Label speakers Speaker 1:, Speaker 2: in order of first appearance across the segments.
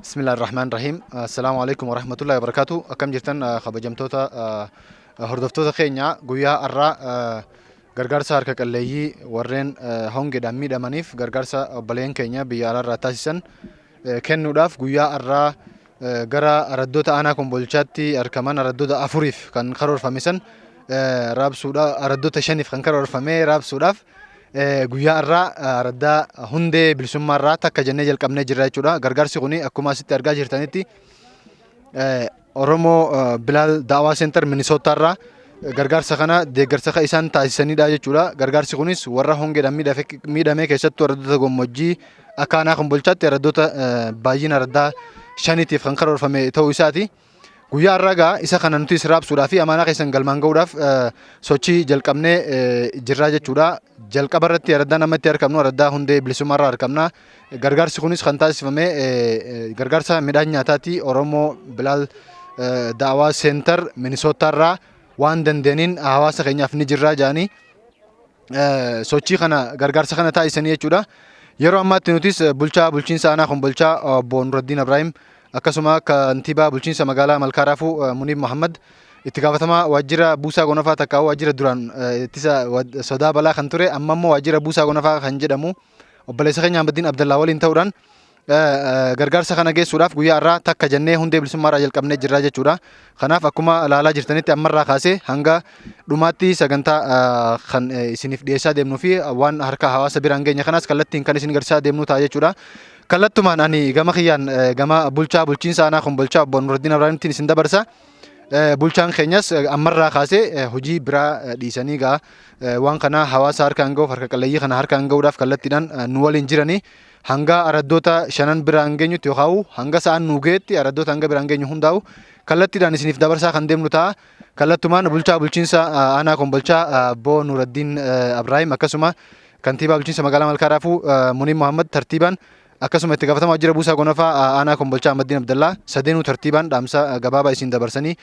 Speaker 1: Bismillahir Rahmanir Rahim. Assalaamu alaikum warahmatullahi wabarakatuh. Akkam jirtan kabajamtoota hordoftoota keenya? Guyyaa har'aa gargaarsa harka qalleeyyii warreen hongeedhaan miidhamaniif gargaarsa obboleen keenya biyya alaarraa taasisan kennuudhaaf guyyaa har'aa gara araddoota aanaa Kombolchaatti argaman araddoota afuriif kan karoorfame san raabsuudha, araddoota shaniif kan karoorfame raabsuudhaaf guyyaa har'aa araddaa Hundee Bilisummaarraa takka jennee jalqabnee jirra jechuudha. Gargaarsi kun akkuma asitti argaa jirtanitti Oromoo Bilaal Daawaa Center Minisootaarraa gargaarsa kana deeggarsa kan isaan taasisanidha jechuudha. Gargaarsi kunis warra hongeedhaan miidhame, keessattuu araddoota gammoojjii akka aanaa Kombolchaatti araddoota baay'ina araddaa shaniitiif kan karoorfame ta'uu isaati. Guyyaa har'aa gaa isa kana nutis raabsuudhaa fi amaanaa keessan galmaan ga'uudhaaf sochii jalqabnee jirraa jechuudha. Jalqaba irratti araddaan amma itti argamnu araddaa Hundee Bilisummaarraa argamna. Gargaarsi kunis kan taasifame gargaarsa midhaan nyaataati. Oromoo Bilaal Daawaa Center Minisootaarraa waan dandeenyiin hawaasa keenyaaf ni jirraa jedhanii sochii kana, gargaarsa kana taasisanii jechuudha. Yeroo ammaatti nutis bulchaa bulchiinsa aanaa Kombolchaa obbo Nuraddiin Abraahim, akkasuma kantiibaa bulchiinsa magaalaa Malkaa Raafuu Muniib Muhammad, itti gaafatamaa waajjira Buusaa Gonofaa, takkaa waajjira duraan ittisa sodaa balaa kan ture, amma immoo waajjira Buusaa Gonofaa kan jedhamu, obboleessa keenya Ahmadiin Abdallaa waliin ta'uudhaan gargaarsa kana geessuudhaaf guyyaa har'aa takka jennee Hundee Bilisummaarraa jalqabnee jirra jechuudha. Kanaaf akkuma ilaalaa jirtanitti ammarraa kaasee hanga dhumaatti sagantaa kan isiniif dhiyeessaa deemnuu fi waan harka hawaasa biraan geenye kanas kallattiin kan isin garsiisaa deemnu ta'a jechuudha. Kallattumaan ani gama kiyyaan gama bulchaa bulchiinsa aanaa Kombolchaa obbo Nuraddiin Abrahaamtiin isin dabarsa. Bulchaan keenyas ammarraa kaasee hojii biraa dhiisanii gaa waan kana hawaasa harkaan ga'uuf, harka qalleeyyii kana harkaan ga'uudhaaf kallattiidhaan nu waliin jiranii hanga araddoota shanan biraan geenyutti yookaan hanga sa'aan nu ga'etti araddoota hanga biraan geenyu hundaa'u kallattiidhaan isiniif dabarsaa kan deemnu ta'a. Kallattumaan bulchaa bulchiinsa aanaa Kombolchaa obbo Nuraddiin Abrahaim, akkasuma kantiibaa bulchiinsa magaalaa Malkaa Raafuu Muniib Muhammad tartiibaan, akkasuma itti gaafatamaa waajjira Buusaa Gonofaa aanaa Kombolchaa Ahmaddiin Abdallaa sadeenuu tartiibaan dhaamsa gabaabaa isin dabarsanii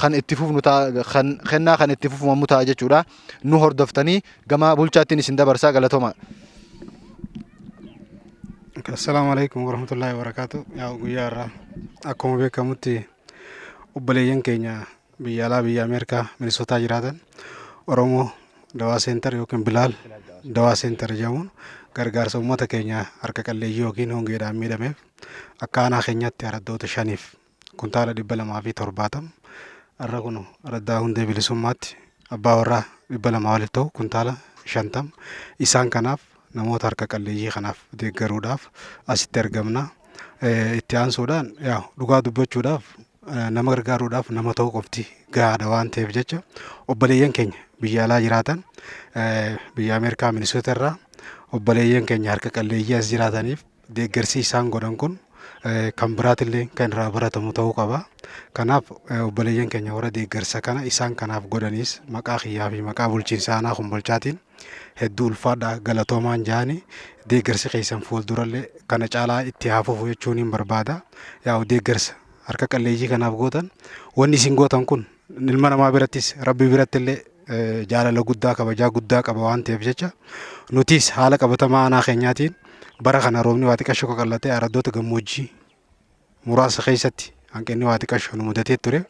Speaker 1: kan itti fufnu ta'a, kan kennaa kan itti fufumamu ta'a jechuudha. Nu hordoftanii gama bulchaattiin isin dabarsaa, galatooma.
Speaker 2: Assalaamu alaikum warahmatullahi wabarakatuh. Yaa guyyaa irraa akkuma beekamutti obboleeyyan keenya biyya alaa, biyya Ameerikaa Minisootaa jiraatan, Oromoo Dawaa Center yookiin Bilaal Dawaa Center jedhamuun gargaarsa uummata keenya harka qalleeyyii yookiin hongeedhaan miidhameef akka aanaa keenyaatti araddoota shaniif kuntaala 270 har'a kun araddaa Hundee Bilisummaatti abbaa warraa 200 walitti ta'u kuntaala 50 isaan kanaaf namoota harka qalleeyyii kanaaf deeggaruudhaaf asitti argamna. Itti aansuudhaan yaa dhugaa dubbachuudhaaf nama gargaaruudhaaf nama ta'uu qofti gahaadha waan ta'eef jecha obboleeyyan keenya biyya alaa jiraatan, biyya Ameerikaa Minisoota irraa obboleeyyan keenya harka qalleeyyii as jiraataniif deeggarsi isaan godhan kun kan biraatillee kan irraa baratamu ta'uu qaba. Kanaaf obboleeyyan keenya warra deeggarsa kana isaan kanaaf godhaniis maqaa kiyyaa fi maqaa bulchiinsa aanaa Kombolchaatiin hedduu ulfaadha, galatoomaan jaani, deeggarsi keessan fuuldurallee kana caalaa itti haa fufu jechuun hin barbaada. Yaa'u deeggarsa harka qalleeyyii kanaaf gootan, wanni isin gootan kun ilma namaa birattis rabbi biratti illee jaalala guddaa, kabajaa guddaa qaba waan ta'eef jecha nutis haala qabatamaa aanaa keenyaatiin bara kana roobni waa xiqqasho qaqallatee araddoota gammoojjii muraasa keessatti hanqinni waa xiqqasho nu mudatee ture.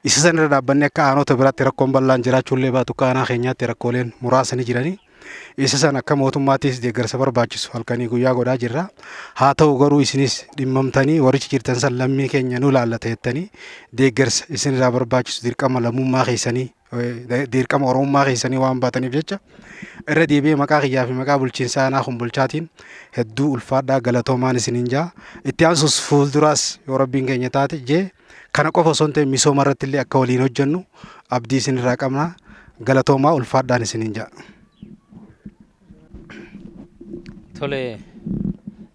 Speaker 2: Isa san irra dhaabbannee akka aanota biraatti rakkoon bal'aan jiraachuullee baatu akka aanaa keenyaatti rakkooleen muraasa ni jiranii. Isa san akka mootummaattis deeggarsa barbaachisu halkanii guyyaa godhaa jirra. Haa ta'u garuu isinis dhimmamtanii warrichi jirtan san lammii keenya nu ilaallata jettanii deeggarsa isinirraa barbaachisu dirqama lammummaa keessanii, dirqama Oromummaa keessanii waan baataniif jecha irra deebi'ee maqaa kiyyaa fi maqaa bulchiinsa aanaa Kombolchaatiin hedduu ulfaadhaa, galatoomaan isiniin jaa. Itti aansus fuulduraas yoo rabbiin keenya taate jee kana qofa osoo hin ta'in misooma irratti illee akka waliin hojjennu abdii isinirraa qabna. Galatoomaa, ulfaadhaan isiniin jaa.
Speaker 3: Tole,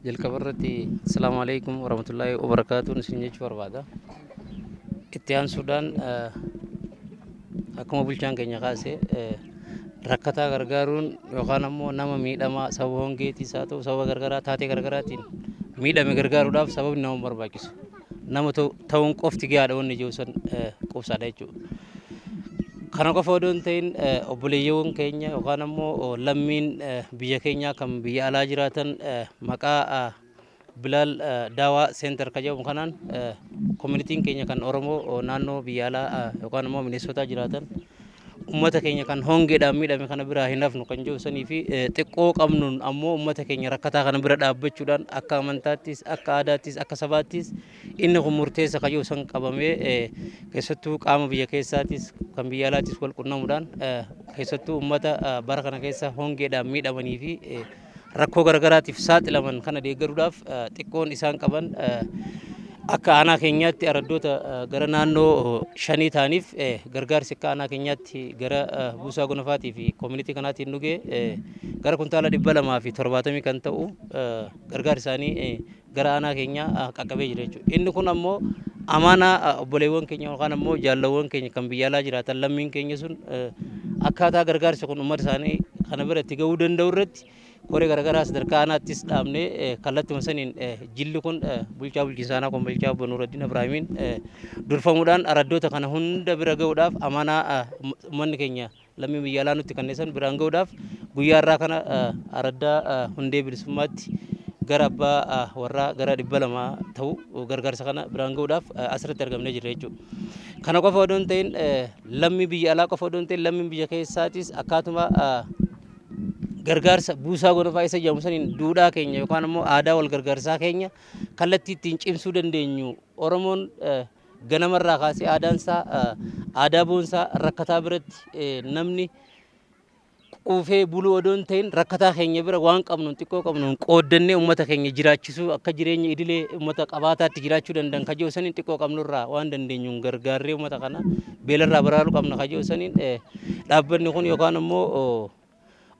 Speaker 3: jalqaba irratti assalaamu alaikum warahmatullaahi wabarakaatuun isin jechuu barbaada. Itti aansuudhaan akkuma bulchaan keenya kaase rakkataa gargaaruun yookaan ammoo nama miidhamaa sababa hongeetiis haa ta'u sababa gargaraa taatee gargaraatiin miidhame gargaaruudhaaf sababni nama hin barbaachisu. Nama ta'uun qofti gahaadha wanni jiru san quubsaadha jechuudha. Kana qofa odoo hin ta'in obboleeyyiiwwan keenya yookaan ammoo lammiin biyya keenyaa kan biyya alaa jiraatan maqaa Bilaal Daawaa Center kan jedhamu kanaan communityn keenya kan Oromoo naannoo biyya alaa yookaan immoo Mineesotaa jiraatan ummata keenya kan hongeedhaan miidhame kana biraa hin hafnu kan jedhu sanii fi xiqqoo qabnuun ammoo ummata keenya rakkataa kana bira dhaabbachuudhaan akka amantaattis, akka aadaattis, akka sabaattis inni kun murteessa kan jedhu san qabamee, keessattuu qaama biyya keessaatis kan biyya alaatis wal qunnamuudhaan, keessattuu ummata bara kana keessa hongeedhaan miidhamanii fi rakkoo garagaraatiif saaxilaman kana deeggaruudhaaf, xiqqoon isaan qaban akka aanaa keenyaatti araddoota gara naannoo shanii ta'aniif gargaarsi akka aanaa keenyaatti gara Buusaa Gonofaatii fi community kanaatiin dhugee gara kuntaala 270 kan ta'u gargaarsi isaanii gara aanaa keenyaa qaqqabee jira jechuudha. Inni kun ammoo amaanaa obboleewwan keenya yookaan ammoo jaallawwan keenya kan biyya alaa jiraatan, lammiin keenya sun akkaataa gargaarsi kun uummata isaanii kana bira itti gahuu danda'u irratti koree garaagaraa sadarkaa aanaattis dhaabnee, kallattuma saniin jilli kun bulchaa bulchiinsa aanaa Kombolchaa Obbo Nuuraddiin Ibraahimiin durfamuudhaan araddoota kana hunda bira gahuudhaaf, amaanaa uummanni keenya lammii biyya alaa nutti kennesan biraan gahuudhaaf guyyaa irraa kana araddaa Hundee Bilisummaatti gara abbaa warraa gara 200 ta'u gargaarsa kana biraan gahuudhaaf asirratti argamnee jirra jechuudha. Kana qofa odoo hin ta'in, lammii biyya alaa qofa odoo hin ta'in, lammiin biyya keessaatis akkaatuma gargaarsa Buusaa Gonofaa isa jedhamu saniin duudhaa keenya yookaan immoo aadaa wal gargaarsaa keenya kallattii ittiin cimsuu dandeenyu, Oromoon ganamarraa kaasee aadaan isaa aadaa boonsaa, rakkataa biratti namni quufee buluu odoo hin ta'in, rakkataa keenya bira waan qabnuun, xiqqoo qabnuun qooddannee uummata keenya jiraachisuu, akka jireenya idilee uummata qabaataatti jiraachuu danda'an kajoo saniin, xiqqoo qabnurraa waan dandeenyuun gargaarree uummata kana beelarraa baraaruu qabna kajoo saniin, dhaabbanni kun yookaan immoo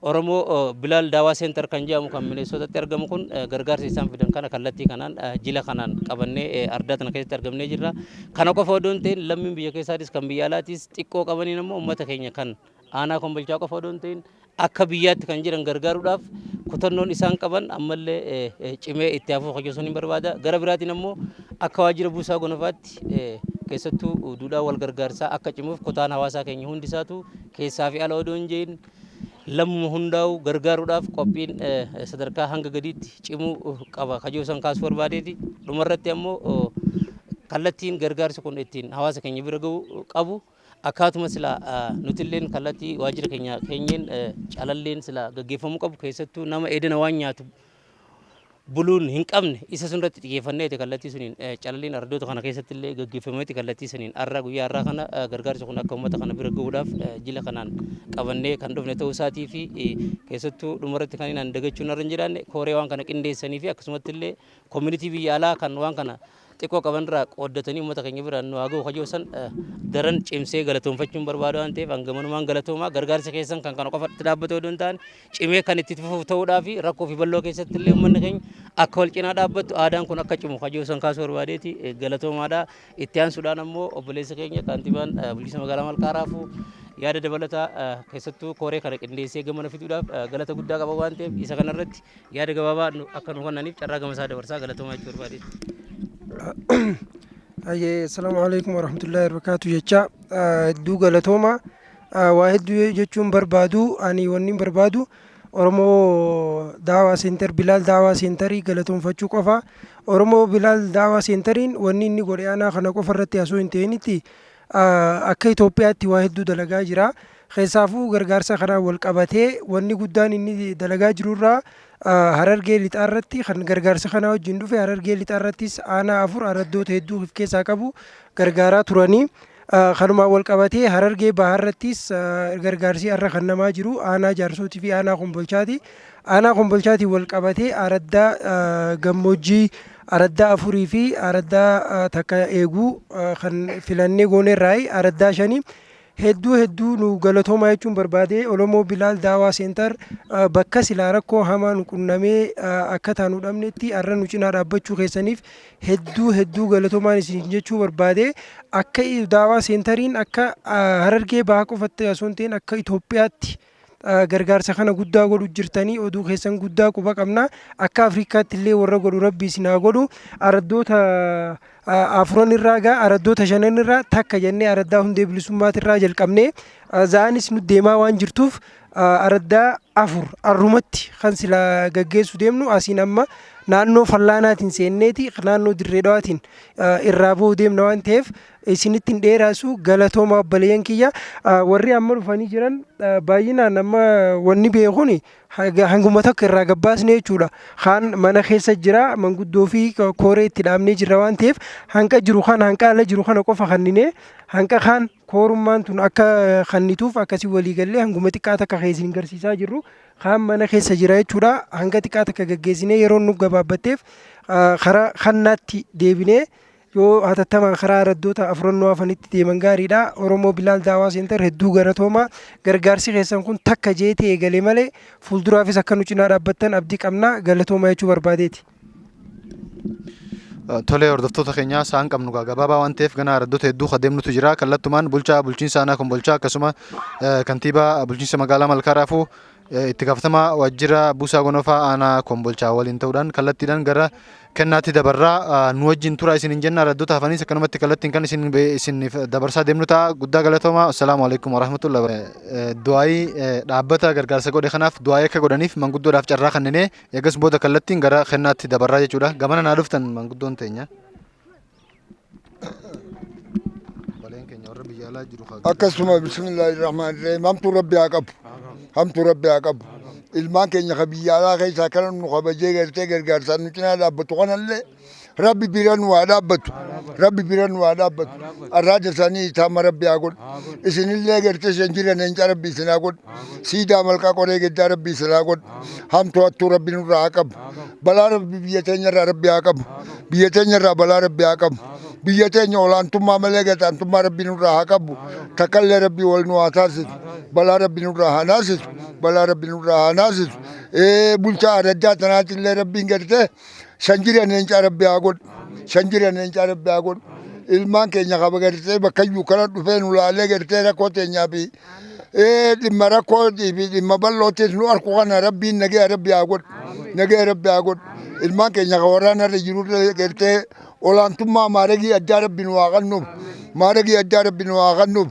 Speaker 3: Oromoo Bilaal Daawaa Center kan jedhamu kan Mineesotatti argamu kun gargaarsa isaan fidan kana kallattii kanaan jila kanaan qabannee ardaa tana keessatti argamnee jirra. Kana qofa odoo hin ta'in, lammiin biyya keessaatis kan biyya alaatis xiqqoo qabaniin ammoo uummata keenya kan aanaa Kombolchaa qofa odoo hin ta'in akka biyyaatti kan jiran gargaaruudhaaf kutannoon isaan qaban ammallee cimee itti hafuu hojjetuun hin barbaada. Gara biraatiin ammoo akka waajjira Buusaa Gonofaatti keessattuu duudhaa wal gargaarsaa akka cimuuf kutaan hawaasaa keenya hundisaatu keessaa fi ala odoo hin jedhin lammuma hundaa'u gargaaruudhaaf qophiin sadarkaa hanga gadiitti cimuu qaba kajoo san kaasuu barbaadeeti. Dhumarratti ammoo kallattiin gargaarsi kun ittiin hawaasa keenya bira ga'u qabu akkaatuma sila nutilleen kallattii waajjira keenya keenyeen calalleen sila gaggeeffamuu qabu, keessattuu nama edena waan nyaatu buluun hin qabne isa sun irratti xiyyeeffanneeti, kallattii suniin calalliin araddoota kana keessatti illee gaggeeffameeti, kallattii saniin har'a guyyaa har'aa kana gargaarsi kun akka uummata kana bira gahuudhaaf jila kanaan qabannee kan dhufne ta'uu isaatii fi keessattuu dhumarratti kan inni dagachuun irra hin jiraanne kooree waan kana qindeessanii fi akkasumatti illee community biyya alaa kan waan kana xiqqoo qaban irraa qooddatanii uummata keenya biraan nu haa ga'u kajoo san daran cimsee galatoonfachuun barbaadu waan ta'eef, hangamanumaan galatoomaa. Gargaarsa keessan kan kana qofa itti dhaabbate odoo hin taane cimee kan itti fufuuf ta'uudhaa fi rakkoo fi bal'oo keessatti illee uummanni keenya akka wal cinaa dhaabbattu, aadaan kun akka cimu kajoo san kaasuu barbaadeeti. Galatoomaadha. Itti aansuudhaan ammoo obboleessa keenya kaantibaan bulchiinsa magaalaa Malkaa Raafuu yaada dabalataa, keessattuu kooree kana qindeessee gamana fiduudhaaf galata guddaa qaba waan ta'eef, isa kanarratti yaada gabaabaa akka nu kennaniif carraa gama isaa dabarsaa, galatoomaa jechuu barbaadeeti.
Speaker 4: Ayyee, assalaamu alaikum warahmatullahi wabarakatuh jecha hedduu galatooma. Waa hedduu jechuun barbaadu, ani wanni barbaadu Oromoo Daawaa Center, Bilaal Daawaa Centerii galatoonfachuu qofa. Oromoo Bilaal Daawaa Centeriin wanni inni godhe aanaa kana qofa irratti osoo hin ta'initti akka Itoophiyaatti waa hedduu dalagaa jira. Keessaafuu gargaarsa kanaan wal qabatee wanni guddaan inni dalagaa jirurraa Harargee Lixaa irratti kan gargaarsa kanaa wajjin dhufe, Harargee Lixaa irrattis aanaa afur araddoota hedduu of keessaa qabu gargaaraa turanii. Kanumaan wal qabatee Harargee Bahaa irrattis gargaarsi har'a kan namaa jiru aanaa Jaarsootii fi aanaa Kombolchaati. Aanaa Kombolchaatiin wal qabatee araddaa gammoojjii araddaa afurii fi araddaa takka eeguu kan filannee gooneerraayi araddaa shanii. Hedduu hedduu nu galatoomaa jechuun barbaade. Oromoo Bilaal Daawaa Center bakka silaa rakkoo hamaa nu qunnamee akka taanu dhabnetti har'a nu cinaa dhaabbachuu keessaniif hedduu hedduu galatoomaan isin jechuu barbaade. Akka Daawaa Centeriin akka Harargee Bahaa qofatti osoo hin ta'in akka Itoophiyaatti gargaarsa kana guddaa godhu jirtanii oduu keessan guddaa quba qabna. Akka Afrikaatti illee warra godhu Rabbi isin haa godhu. Araddoota afuran irraa gaa araddoota shanan irraa takka jennee araddaa Hundee Bilisummaatirraa jalqabnee za'anis nu deemaa waan jirtuuf Araddaa 4 arrumatti kan sila gaggeessu deemnu asiin amma naannoo Fallaanaatiin seenneeti naannoo Dirree Dhawaatiin irraa ba'uu deemna waan ta'eef isinitti hin dheeraasu. Galatooma obboleeyyan kiyya. Warri amma dhufanii jiran baay'inaan amma wanni beekuni hanguma tokko irraa gabbaasne jechuudha. Kaan mana keessa jira, manguddoo fi kooree itti dhaabnee jirra waan ta'eef hanqa jiru kana, hanqa ala jiru kana qofa kanninee, hanqa kaan koorummaan tun akka kannituuf akkasii walii gallee hanguma xiqqaa takka kan isin garsiisaa jirru. Kaan mana keessa jira jechuudha. Hanga xiqqaa takka gaggeessinee yeroon nu gabaabbatteef karaa kannaatti deebinee yoo hatattamaan karaa araddoota afrannoo hafanitti deeman gaariidha. Oromoo Bilaal Daawaa Center, hedduu galatooma. Gargaarsi keessan kun takka jeetee eegalee malee fuulduraafis akka nu cinaa dhaabbattan abdii qabna. Galatooma jechuu barbaadeeti.
Speaker 1: Tolee, hordoftoota keenyaa, sa'aan qabnu gabaabaa waan ta'eef gana araddoota hedduu adeemnutu jira. Kallattumaan bulchaa bulchiinsa aanaa Kombolchaa, akkasuma kantiibaa bulchiinsa magaalaa Malkaa Raafuu, itti gaafatamaa waajjira Buusaa Gonofaa aanaa Kombolchaa waliin ta'uudhaan kallattiidhaan gara kennaatti dabarraa. Nu wajjin tura isin hin jenna. Araddoota hafanis akkanumatti kallattiin kan isin isiniif dabarsaa deemnu ta'a. Guddaa galatooma. Assalaamu alaikum warahmatullahi. Du'aayii dhaabbata gargaarsa godhe kanaaf du'aayii akka godhaniif manguddoodhaaf carraa kenninee eegas booda kallattiin gara kennaatti dabarraa jechuudha. Gamana naa dhuftan, manguddoon teenya. Baleen keenya warra biyya alaa jiru.
Speaker 5: Akkasuma, bismillaahi rahmaani rahiim. Hamtuu Rabbi haa qabu, hamtuu Rabbi haa qabu. Ilmaan keenya ka biyya alaa keessaa kana nu kabajee gartee gargaarsaan nu cinaa dhaabbatu kanallee Rabbi bira nu haa dhaabbatu, Rabbi bira nu haa dhaabbatu. Arraata isaanii itaama Rabbi haa godhu. Isinillee gartee shan jiran eencaa Rabbi isin haa godhu. Siidaa malkaa qoree gaddaa Rabbi isin haa godhu. Hamtuu hattuu Rabbi nurraa haa qabu. Balaa Rabbi biyya teenyarraa Rabbi haa qabu. Biyya teenyarraa balaa Rabbi haa qabu. Biyya teenya olaantummaa malee gataantummaa Rabbi nurraa haa qabu. Takkallee Rabbi wal nu haa taasisu. Balaa Rabbi nurraa haa naasisu. Balaa Rabbi nurraa haa naasisu. Bulchaa araddaa tanaatillee Rabbiin gartee shan jiran eencaa Rabbi haa godhu. Shan jiran eencaa Rabbi haa godhu. Ilmaan keenya qaba gartee bakkayyuu kana dhufee nu laalee gartee rakkoo teenyaa fi dhimma rakkootii fi dhimma bal'ootis nu arku kana Rabbiin nagaya Rabbi haa godhu. Nagaya Rabbi haa godhu. Ilmaan keenya ka waraana irra jiru gartee olaantummaa maaregii addaa Rabbi nu haa kennuuf. Maaregii addaa Rabbi nu haa kennuuf.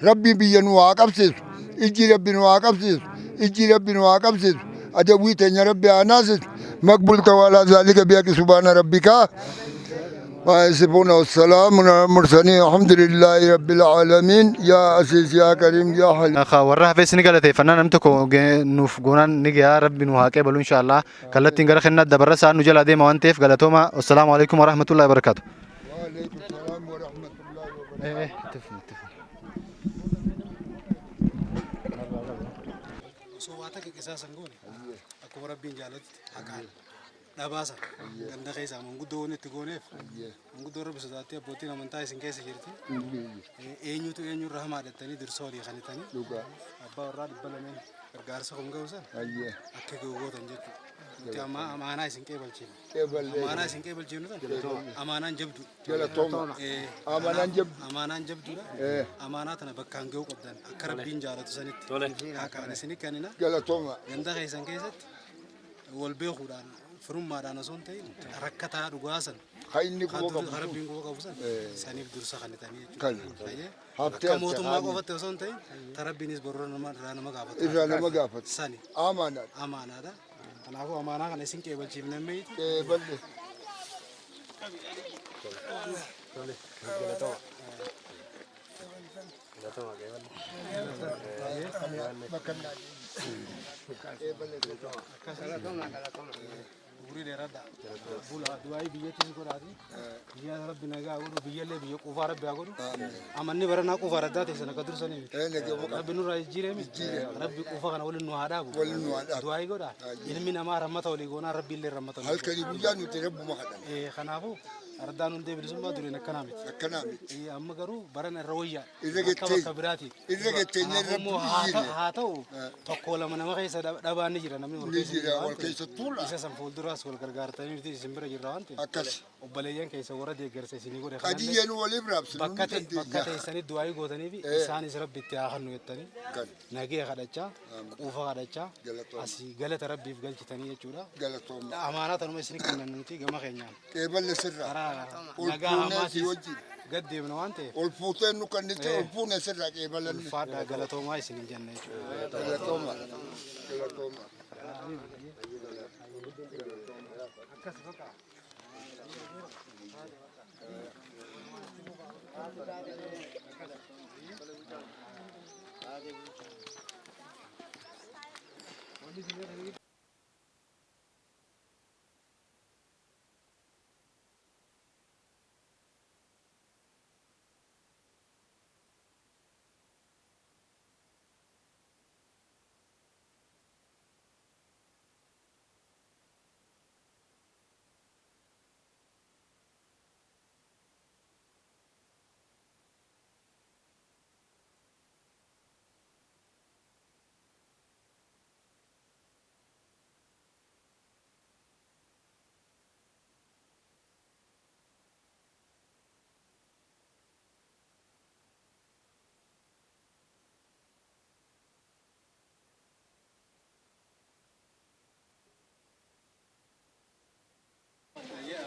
Speaker 5: Rabbi biyya nu haa qabsiisu. Ijji Rabbi nu haa qabsiisu. Ijji Rabbi nu haa qabsiisu. Adawwii teenya Rabbi haa naasisu. مقبول توالى ذلك بيك. سبحان ربك ما يصفون والسلام على المرسلين، الحمد لله رب العالمين. يا عزيز يا كريم يا حليم.
Speaker 1: Warra hafees ni galateeffannaa. Namni tokko nuuf goonaan ni gahaa. Rabbi nu haa qeebalu inshaallah. Kallattiin gara kennaatti dabarra, sa'aan nu jala deema waan ta'eef. Galatooma. Assalaamu alaikum warahmatullahi wabarakaatu.
Speaker 5: وعليكم السلام ورحمة الله وبركاته.
Speaker 2: Osoo waa takka qisaasan goone, akkuma Rabbiin jaalatutti haqaan dhabaasan ganda keessaa manguddoo wanni itti gooneef, manguddoo Rabbi sodaattee abbootiin amantaa isin keessa jirti. Eenyutu eenyurra hamaa dhattanii dursa walii kanitanii abbaa warraa 200 gargaarsa kun ga'u san akka ga'u gootan jechuudha. Nuti amma amaanaa isin qeebalchiifne. Amaanaa isin qeebalchiifnu tan amaanaan jabdu.
Speaker 5: Amaanaan jabdu.
Speaker 2: Amaanaan jabduudha. Amaanaa tana bakkaan ga'uu qabdan akka Rabbiin jaalatu sanitti. Haqaan isin kennina.
Speaker 5: Galatooma.
Speaker 2: Ganda keessan keessatti wal beekuudhaan, firummaadhaan osoo hin ta'in, rakkataa dhugaa san
Speaker 5: Ha inni quba qabu.
Speaker 2: kan Rabbiin quba qabu san saniif dursa kennitanii
Speaker 5: Kan.
Speaker 2: jechuudha. Fayyee
Speaker 5: Haftee
Speaker 2: akka mootummaa
Speaker 5: haftee
Speaker 2: qofatti osoo hin ta'in, ta Rabbiinis boruu nama irraa nama gaafata.
Speaker 5: Irraa nama gaafata.
Speaker 2: Sani
Speaker 5: Amaanaadha.
Speaker 2: amaanaadha. Kanaafuu amaanaa kana isin qeebalchiifne meeyti.
Speaker 5: Qeeballe.
Speaker 2: Umurii dheeradha. Bula du'aayii biyyattis godhaati. Biyya Rabbi nagaa godhu, biyyallee biyya quufaa Rabbi haa godhu. Amanni baranaa quufaa raddaa teessan akka dursanii miti. Rabbi nurraa jijjiiree miti. Rabbi quufa kana waliin nu haa dhaabu.
Speaker 5: Waliin nu haa dhaabu.
Speaker 2: Du'aayii godha. Ilmi namaa rammata walii goonaa, Rabbi illee rammata walii godha.
Speaker 5: Halkanii guyyaa nuti Rabbuma kadhanna.
Speaker 2: Kanaafuu ardaan hundee bilisummaa duriin akkanaa miti.
Speaker 5: Akkanaa miti.
Speaker 2: Amma garuu barana irra wayyaa.
Speaker 5: Irra
Speaker 2: Akka
Speaker 5: gettee.
Speaker 2: bakka biraati.
Speaker 5: Irra getteenye
Speaker 2: Kanaafuu
Speaker 5: irra
Speaker 2: immoo
Speaker 5: jijjiirre.
Speaker 2: haa ta'u, tokko lama nama keessa dhabaan ni jira, namni wal
Speaker 5: Ni
Speaker 2: keessa
Speaker 5: jira
Speaker 2: waan
Speaker 5: wal
Speaker 2: ta'eef.
Speaker 5: keessa tuula.
Speaker 2: Isa san fuulduraas wal gargaartanii nuti isin bira jirra waan ta'eef.
Speaker 5: Akkas.
Speaker 2: Obboleeyyan keessa warra deeggarsa isinii godhe kanallee
Speaker 5: Qadiyyeen waliif raabsinu
Speaker 2: bakka
Speaker 5: ni
Speaker 2: bakka
Speaker 5: dandeenya.
Speaker 2: teessanii du'aayii gootanii fi isaanis Rabbi itti haa kennu jettanii
Speaker 5: Kan.
Speaker 2: nagee kadhachaa, quufa kadhachaa
Speaker 5: Galatooma.
Speaker 2: asii galata Rabbiif galchitanii jechuudha.
Speaker 5: Galatooma.
Speaker 2: Amaanaa tanuma isin kennan nuti gama keenyaan.
Speaker 5: Qeeballe sirraa.
Speaker 2: Karaa
Speaker 5: Ol
Speaker 2: Nagaa
Speaker 5: fuunee si
Speaker 2: hamaatiis
Speaker 5: wajjin.
Speaker 2: Gad deemna waan ta'eef.
Speaker 5: Ol fuutee nu kennite, ol fuunee sirraa qeebalanne.
Speaker 2: Ulfaadhaa, galatoomaa isiniin jenna jechuudha.
Speaker 5: Galatooma. Galatooma.
Speaker 2: Akkas baqa.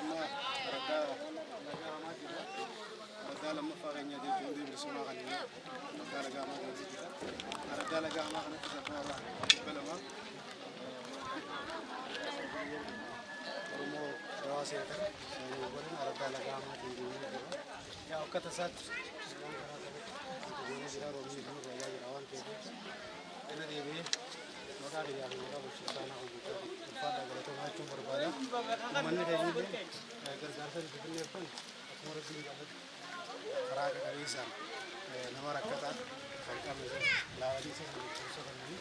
Speaker 2: Amma araddaa laga hamaa jira. Araddaa lammaffaa keenya jechuun bilisummaa kan inni araddaa laga hamaa keessa jira. Araddaa laga hamaa kanatti sabbaa 200 Oromoo Dawaa Center isaanii waliin araddaa laga hamaatiin deemee jira. Yaa akka tasaatti waan karaa kanatti deemee jira, roobni kun roobaa jira waan ta'eef irra deebi'ee maqaa kiyyaa fi maqaa bulchiinsa aanaa Kombolchaa ulfaadhaa, galatoomaa jechuun barbaada. Uummanni keenya illee gargaarsa nuti kenneef kun akkuma Rabbiin jaallatu karaa haqa qabeessaan nama rakkataa kan qabne laalanii isa sana ibsa kennanii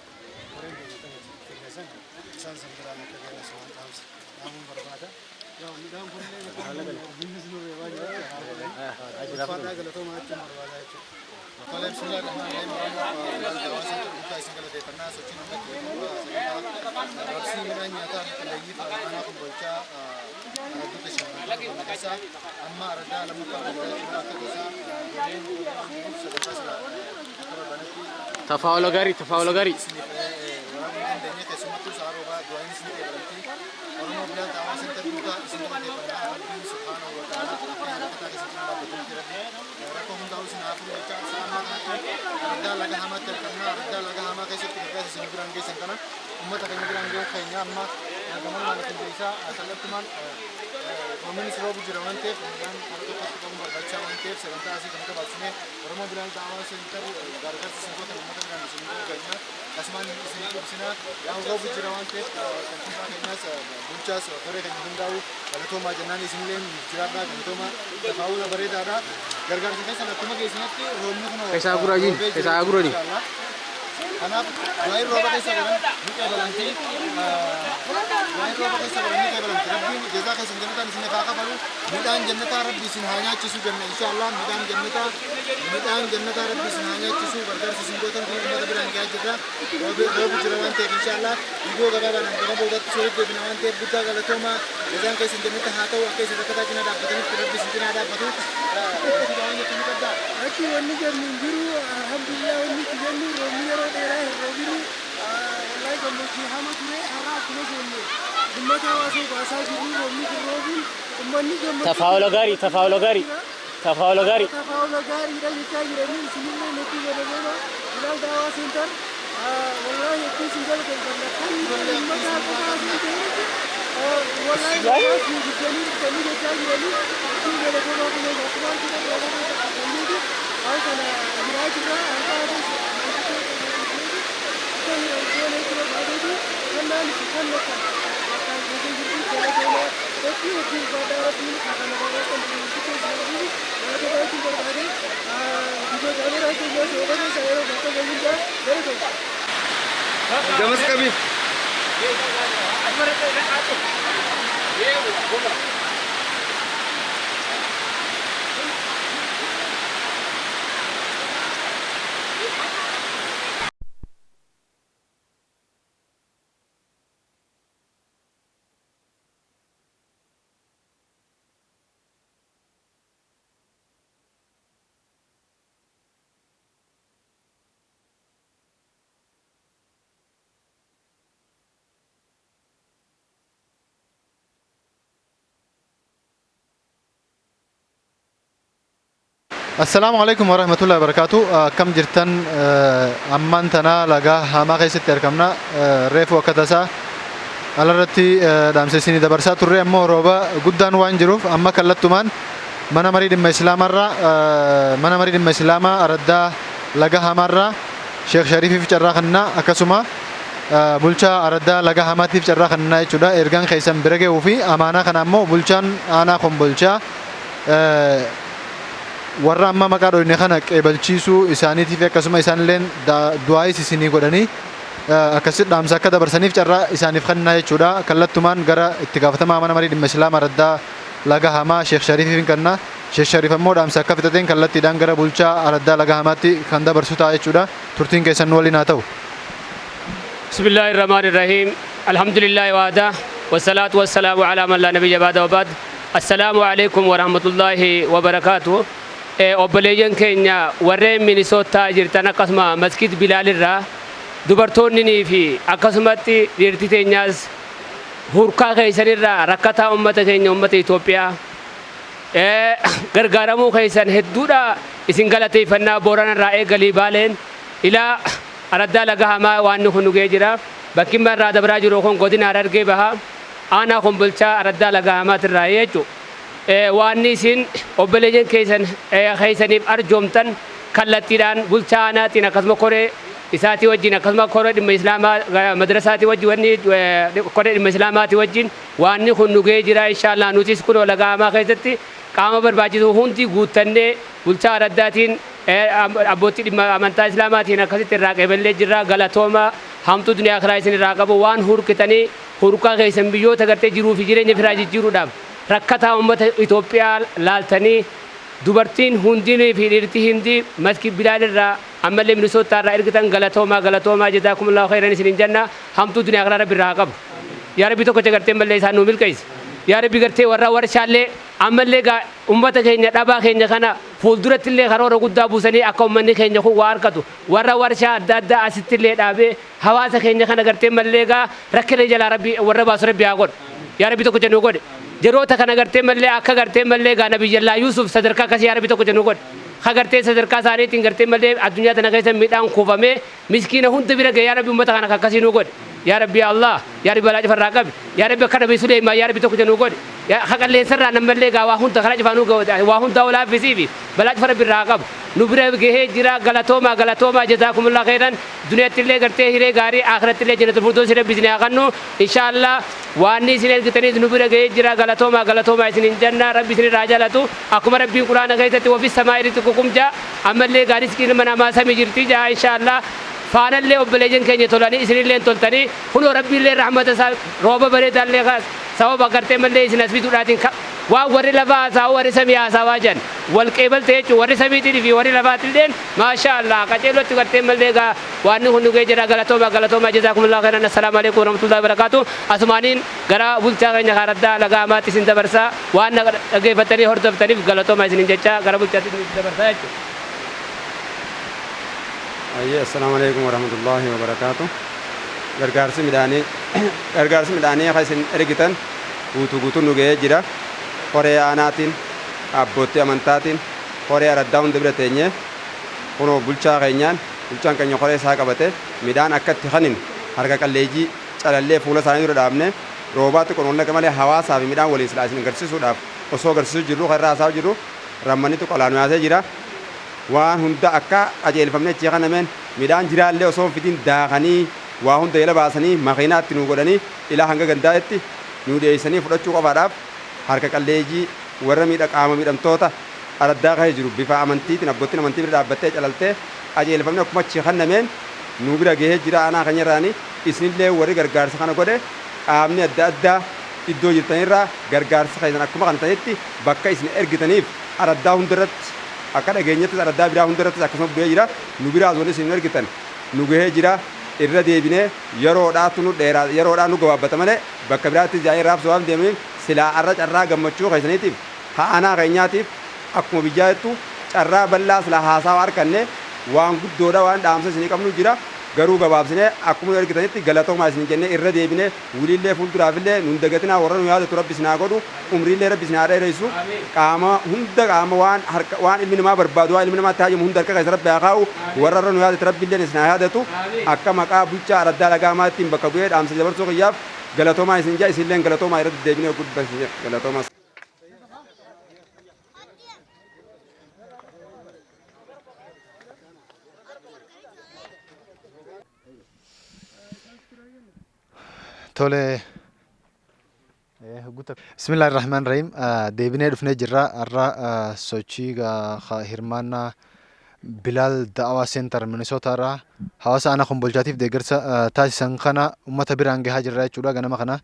Speaker 2: horeen keenya kan kenne san isaan san biraan akka gahan asumaan dhaamsa dhaamuun barbaada. Yaa midhaan kunillee binnis nu reebaa jira. Ulfaadhaa, galatoomaa jechuun barbaada jechuudha.
Speaker 1: Tole, bismillah ar-Rahmaan ar-Rahiim. Oromoo Bilaal Dawaa Center guddaa isin galateeffannaa. Sochiin ummatti sagantaa raabsii midhaan nyaataa qilleeyyii aanaa Kombolchaa araddoota shamarran keessaa amma araddaa lammaffaa irra jira jechuudha. Akka gosa roobeen waan jiruuf sagantaa sila akka barbaadetti
Speaker 3: Tafaawula gaarii, tafaawula gaarii.
Speaker 1: isiniif waraabuu hin dandeenye, keessumattuu sa'a roobaa du'aan isin eegalamti. Oromoo Bilaal Dawaa Center guddaa isin galateeffannaa. Rabbiin subhaanahu wa ta'ala akka rakkataa keessatti dhaabbatutti Rabbi rakkoo hundaa'u isin haa furu jecha sa'a ammaa kanatti araddaa laga hamaatti argamna. Araddaa laga hamaa keessatti gargaarsa isin biraan geessan kana uummata keenya biraan ga'uu keenya amma gamanuma qindeessaa kallattumaan roobni roobu jira waan ta'eef midhaan karaa tokkotti qabuun barbaachisaa waan ta'eef sagantaa asii kana gabaabsinee Oromoo Bilaal Dawaa Center gargaarsa isin gootan uummata biraan isin ga'uu keenya asumaan isin ibsina. Yaa roobu jira waan ta'eef kantiibaa keenyas, bulchaas, koree keenya hundaa'u galatoomaa jennaan, isinillee jiraadhaa, galatoomaa. Tafaawula bareedaadha. Gargaarsa keessan akkuma geessinitti roobni kun
Speaker 3: Keessaa guraajiin,
Speaker 1: roobee jira.
Speaker 3: Keessaa gurani.
Speaker 1: Inshallah. Kanaaf waa'ee rooba keessa godhan ni qeebalamti. Waa'ee rooba keessa godhan ni qeebalamti. Rabbiin jazaa keessan jannataan isin haa kafalu. Midhaan jannataa Rabbi isin haa nyaachisu jenna inshallah. Midhaan jannataa, midhaan jannataa Rabbi isin haa nyaachisu. Gargaarsa isin gootan kun uummata biraan gahaa jirra. Roobi roobi jira waan ta'eef inshallah viidiyoo gabaabaadhaan gama boodatti soo deebina waan ta'eef guddaa galatoomaa. Jazaan keessan jannata haa ta'u. Akka isin rakkataa cinaa dhaabbatanitti Rabbi isin cinaa dhaabbatu. Waan jettu ni qabdaa?
Speaker 4: Akki wanni jennu hin jiru, alhamdulillah. Wanni itti jennu roobni yeroo dheeraa hin roobini, wallahi gammoojjii hama ture. Har'a akkuma seenne uummata hawaasa baasaa jiru, roobni kun roobuun uummanni gammachuu
Speaker 3: Tafaawula gaarii, tafaawula gaarii. Tafaawula gaarii.
Speaker 4: Tafaawula gaariidha jechaa jiranii. Isinillee hedduu galatoomaa. Bilaal Daawaa Center, wallahi hedduu isin galateeffanna. Kan uummata qofaa osoo hin ta'in, wallahi namaas nu guddanii dhuftanii jechaa jiranii. Hedduu galatoomaa. Kun akkuma argitan rooba keessa dhaabbanneeti waan kana hiraa jirra. Hanqa hafes akka hiran goonee tura baateeti kennaan itti kennatan bakkaan geessee jirti. Galatoomaa, hedduu hedduu ulfaadhaa. Rabbiin kana barbaachan bilisummaa isin nyaata baachuun barbaade viidiyoo kaameeraa keenyaas rooba keessa yeroo bakka gahuun jaa galatooma.
Speaker 1: Gamas qabi. Assalaamu alaikum warahmatullahi wabarakatuh. Akkam jirtan? Ammaan tana Laga Hamaa keessatti argamna. Reefu akka tasaa alarratti dhaamsa isinii dabarsaa turre, ammoo rooba guddaan waan jiruuf amma kallattumaan mana marii dhimma islaamarraa, mana marii dhimma islaamaa araddaa Laga Hamaarraa Sheekh Shariifiif carraa kennaa, akkasuma bulchaa araddaa Laga Hamaatiif carraa kennaa jechuudha. Ergaan keessan bira ga'uu fi amaanaa kana ammoo bulchaan aanaa Kombolchaa warra amma maqaa dhoyne kana qeebalchiisuu isaaniitiif, akkasuma isaanilleen du'aayis isinii godhanii akkasitti dhaamsa akka dabarsaniif carraa isaaniif kennaa jechuudha. Kallattumaan gara itti gaafatamaa mana marii dhimma islaamaa araddaa Laga Hamaa Sheekh Shariifiif hin kenna. Sheekh Shariif ammoo dhaamsa akka fixateen kallattiidhaan gara bulchaa araddaa Laga Hamaatti kan dabarsu ta'a jechuudha. Turtiin keessan nu waliin haa ta'u.
Speaker 6: بسم الله الرحمن الرحيم، الحمد لله وحده والصلاة والسلام على من لا نبي بعده وبعد، السلام عليكم ورحمة الله وبركاته. Obboleeyyan keenya warreen Minisootaa jirtan, akkasuma Maskid Bilaal irraa dubartoonni fi akkasumatti dhiirti teenyaas, hurkaa keessanirraa rakkataa ummata keenya, ummata Itoophiyaa gargaaramuu keessan hedduudha isin galateeffannaa. Boorana irraa eegalii Baaleen ilaa araddaa Laga Hamaa waan kun dhugee jira. Bakki irraa dabraa jiru kun godina Harargee Bahaa, aanaa Kombolchaa, araddaa Laga Hamaatirraa jechuudha. Waan isin obboleeyyan keessan keessaniif arjoomtan kallattiidhaan bulchaa aanaatiin, akkasuma koree isaatii wajjin, akkasuma koree dhimma islaamaa madrasaatii wajjin, wanni koree dhimma islaamaatii wajjin waanni kun dhugee jira. Inshaallah nutis kunoo Laga Hamaa keessatti qaama barbaachisu hundi guuttannee bulchaa araddaatiin, abbootii dhimma amantaa islaamaatiin akkasitti irraa qeeballee jirra. Galatooma, hamtuu duniyaa karaa isin irraa qabu. Waan hurkitanii hurkaa keessan biyyoota gartee jiruu fi jireenya firaa jijjiiruudhaaf rakkataa uummata Itoophiyaa laaltanii, dubartiin hundinii fi dhiirti hindi Maskii Bilaal irraa ammallee Minisootaa irraa ergitan, galatoomaa, galatoomaa, jazaakumullaahu khayran isinin jenna. Hamtuu duniyaa karaa Rabbi irraa haa qabu. Yaa Rabbi tokkocha gartee mallee isaan nuu milkeessi. Yaa Rabbi, gartee warra warshaallee ammallee gaa ummata keenya dhabaa keenya kana fuulduratti illee karoora guddaa buusanii akka ummanni keenya kun waa harkatu, warra warshaa adda addaa asitti illee dhaabee hawaasa keenya kana gartee mallee gaa rakkina jalaa Rabbi warra baasu Rabbi haa godhu. Yaa Rabbi tokkocha nuu godhe. Yeroota kana gartee mallee akka gartee mallee gaa Nabiyyallaa Yuusuf sadarkaa akkasii yaa Rabbi tokkocha nuu godhe. Ka gartee sadarkaa isaaniitiin gartee mallee addunyaa tana keessa midhaan kuufamee miskiina hunda bira ga'e, yaa Rabbi ummata kana akkasii nuu godhe. Yaa Rabbi, yaa Allah, yaa Rabbi, balaa cufarraa qabi. Yaa Rabbi, akka Nabi Suleymaan yaa Rabbi tokkocha nuu godhe. Ka qilleensarraa nammallee gaa waa hunda karaa cufaa nuu waa hundaa ol haaffisiifi balaa cufa Rabbi irraa haa qabu. Nu bira gahee jira. Galatoomaa, galatoomaa, jazaakumullaa khayran. Duniyaatti illee gartee hiree gaarii, akhiratti illee jannatul firdoosi Rabbi isin haa kennu. Inshaallah waan isin ergitaniis nu bira gahee jira. Galatoomaa, galatoomaa isin hin janna. Rabbi isin irraa jaalatu. Akkuma Rabbiin Quraana keessatti وفي السماء رزقكم jaa, ammallee gaa riskiin ilma namaa samii jirti jaa. Inshaallah faanallee obboleeyyan keenya tolanii isinillee toltanii, kunoo Rabbiillee rahmata isaa rooba bareedaallee sababa gartee mallee isin as fiduudhaatiin waan warri lafaa haasa'u warri samii haasawaa jiran wal qeebalte jechuun, warri samiitiin fi warri lafaatilleen maasha Allah qaceelootti gartee mallee gaa waan kun dhugee jira. Galatooma, galatooma, jazaakumullaahu khairan. Assalaamu alaikum warahmatullahi wabarakaatu. Asumaaniin gara bulchaa keenya kaaraddaa Laga Hamaatti isin dabarsaa. Waan dhaggeeffattanii hordoftaniif galatooma isinin jecha gara bulchaatti isin dabarsaa jechuudha.
Speaker 7: Ayyee, assalaamu alaikum warahmatullahi wabarakaatu. Gargaarsi midhaanii akka isin ergitan guutuu guutuu nu ga'ee jira. Koree aanaatiin, abbootii amantaatiin, koree araddaa hunda bira teenyee, kunoo bulchaa keenyaan, bulchaan keenya koree isaa qabate midhaan akka itti kanin harka qalleeyyii calallee fuula isaanii dura dhaabne, roobaatti qonoon malee hawaasaa fi midhaan waliin silaa isin agarsiisuudhaaf osoo agarsiisuu jirru, kan irraa haasa'aa jirru, rammanitu qolaanu yaasee jira. Waan hunda akka qajeelfamne achii kanameen midhaan jiraallee osoo hin fidin daakanii waa hunda jala baasanii makiinaatti nu godhanii ilaa hanga gandaa'etti nu dhiyeessanii fudhachuu qofaadhaaf, harka qalleeyyii warra miidha qaama miidhamtoota araddaa keessa jiru bifa amantiitiin abbootiin amantii bira dhaabbattee calaltee qajeelfamne akkuma achii kannameen nu bira gahee jira. Aanaa keenyarraani isinillee warri gargaarsa kana godhe, qaamni adda addaa iddoo jirtanirraa gargaarsa keessan akkuma kana ta'etti bakka isin ergitaniif araddaa hundarratti akka dhageenyattis araddaa biraa hundarrattis akkasuma bu'ee jira. Nu biraas wanni isin ergitan nu gahee jira. Irra deebinee yeroodhaatu nu dheeraa, yeroodhaa nu gabaabbata malee bakka biraattis jaa'ee raabsuu waan deemaniif, silaa arra carraa gammachuu keessaniitiif aanaa keenyaatiif akkuma biyyaattu carraa bal'aa silaa haasawa harkanne waan guddoodha. Waan dhaamsa isinii qabnu jira. Garuu gabaabsinee akkuma nu ergitanitti galatoomaa isin jennee irra deebinee wiliillee fuulduraafillee nun dagatinaa. Warra nu yaadatu Rabbi isin haa godhu, umriillee Rabbi isin haa dheeressu. Qaama hunda, qaama waan harka, waan ilmi namaa barbaadu, waan ilmi namaatti hajamu hunda harka keessa Rabbi haa kaa'u. Warra irra nu yaadatu Rabbi illee isin haa yaadatu. Akka maqaa bulchaa araddaa Laga Hamaattiin bakka bu'ee dhaamsa dabarsuu kiyyaaf galatoomaa isin jaa. Isinilleen galatoomaa, irra deddeebinee guddaa isin jedha, galatoomaa.
Speaker 1: Tole. Bismillaahi Rahmaan Rahiim. Deebinee dhufnee jirra. Har'a sochii hirmaannaa Bilaal Da'awaa Center Minnesota irraa hawaasa aanaa Kombolchaatiif deeggarsa taasisan kana uummata biraan gahaa jirra jechuudha ganama kana.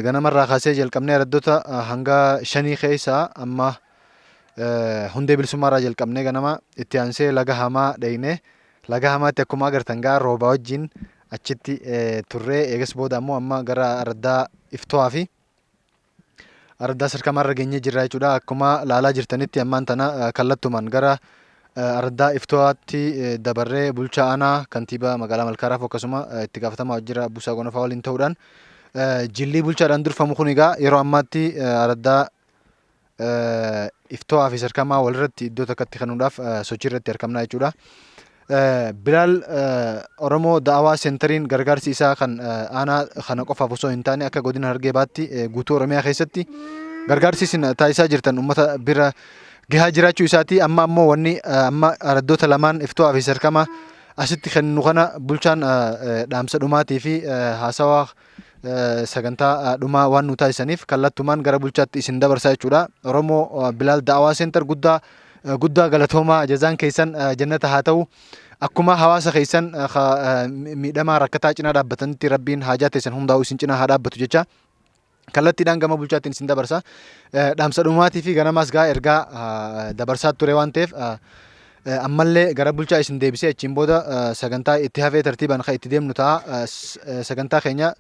Speaker 1: Ganamarraa kaasee jalqabnee araddoota hanga shanii keessaa amma Hundee Bilisummaa irraa jalqabnee ganama itti aansee Laga Hamaa dheeyne. Laga Hamaatti akkuma agartan gaa roobaa wajjin achitti turree, eegas booda ammoo amma gara araddaa Ifto'aa fi araddaa Sirkamaa irra geenyee jirra jechuudha. Akkuma laalaa jirtanitti ammaan tana kallattumaan gara araddaa Ifto'aatti dabarree bulchaa aanaa, kantiibaa magaalaa Malkaaraaf, akkasuma itti gaafatamaa waajjira Buusaa Gonofaa waliin ta'uudhaan jillii bulchaadhaan durfamu kun egaa yeroo ammaatti araddaa Ifto'aa fi Sirkamaa walirratti iddoo takkatti kennuudhaaf sochii irratti argamna jechuudha. Bilaal Oromoo Da'awaa Seentariin gargaarsi isaa kan aanaa kana qofaaf osoo hin taane akka godina Harargee Bahaatti guutuu Oromiyaa keessatti gargaarsi isin taasisaa jirtan uummata bira gahaa jiraachuu isaati. Amma ammoo wanni amma araddoota lamaan Ifto'aa fi Sirkamaa asitti kennu kana bulchaan dhaamsa dhumaatii fi haasawaa sagantaa dhumaa waan nu taasisaniif kallattumaan gara bulchaatti isin dabarsaa jechuudha. Oromoo Bilaal Da'awaa Center guddaa guddaa galatoomaa, jazaan keessan jannata haa ta'u. Akkuma hawaasa keessan miidhamaa rakkataa cinaa dhaabbatanitti Rabbiin haajaa teessan hundaa'u isin cinaa haa dhaabbatu jecha. Kallattiidhaan gama bulchaattiin isin dabarsa. Dhaamsa dhumaatii fi ganamaas gaa ergaa dabarsaa ture waan ta'eef ammallee gara bulchaa isin deebisee achiin booda sagantaa itti hafee tartiibaan kan itti deemnu ta'a. Sagantaa keenya